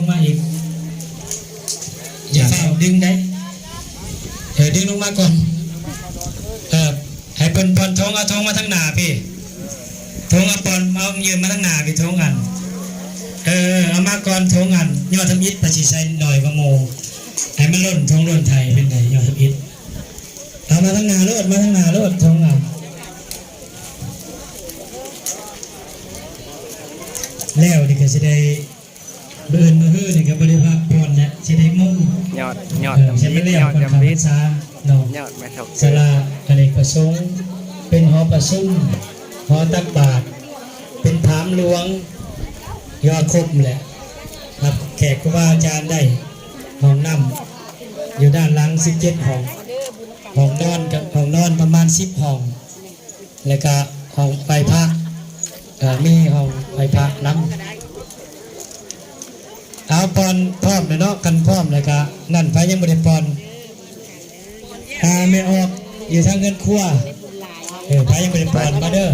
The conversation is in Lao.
ມາອີກ ຢ່າຟ້າວດຶງໄດ້ ເອີ ດຶງລົງມາກ່ອນ ເອີ ໃຫ້ເພິ່ນປ່ອນຖົງ ເອົາຖົງມາທາງໜ້າພີ້ ຖົງເອົາປ່ອນ ເອົາຍື່ນມາທາງໜ້າພີ້ ຖົງອັນ ເອີ ເອົາມາກ່ອນ ຖົງອັນ ຍໍທຳອິດ ປະຊິໃສ່ໜ້ອຍກວ່າໝູ່ ໃຫ້ມັນລົ້ນຖົງລົ້ນໄຖ ເປັນໄດ ຍໍທຳອິດ ເອົາມາທາງໜ້າໂລດ ມາທາງໜ້າໂລດ ຖົງອັນ ແລ້ວນີ້ກໍຊິໄດ້ ມື້ອື່ນມື້ຮືນີ້ກໍບໍ່ໄດ້ພັກຜ່ອນແຫຼະ ຊິໄດ້ງງ ຍອດ ຍອດ ເອີ ຈຳ ຈຳ ແລ້ວກ່ອນເຂົ້າພັນສາເນາະ ຍອດແມ່ນເຖົ້າ ສາລາອະເນກປະສົງ ເປັນຫໍປະຊຸມ ຫໍຕັກບາດ ເປັນຖາມຫຼວງ ຍອດຄົບແຫຼະ ຮັບແຂກຄູບາອາຈານໄດ້ ຫ້ອງນ້ຳຢູ່ດ້ານຫຼັງສິບເຈັດຫ້ອງ ຫ້ອງນອນ ຫ້ອງນອນປະມານສິບຫ້ອງ ແລ້ວກະຫ້ອງໄຫວ້ພະ ກະມີຫ້ອງໄຫວ້ພະນຳ ເອົາ ປ່ອນພ້ອມແລ້ວເນາະ ຄັນພ້ອມແລ້ວກະນັ້ນ ໃຜຍັງບໍ່ໄດ້ປ່ອນ ອາ ແມ່ອອກຢູ່ທາງເຮືອນຄົວ ເອີ ໃຜຍັງບໍ່ໄດ້ປ່ອນມາເດີ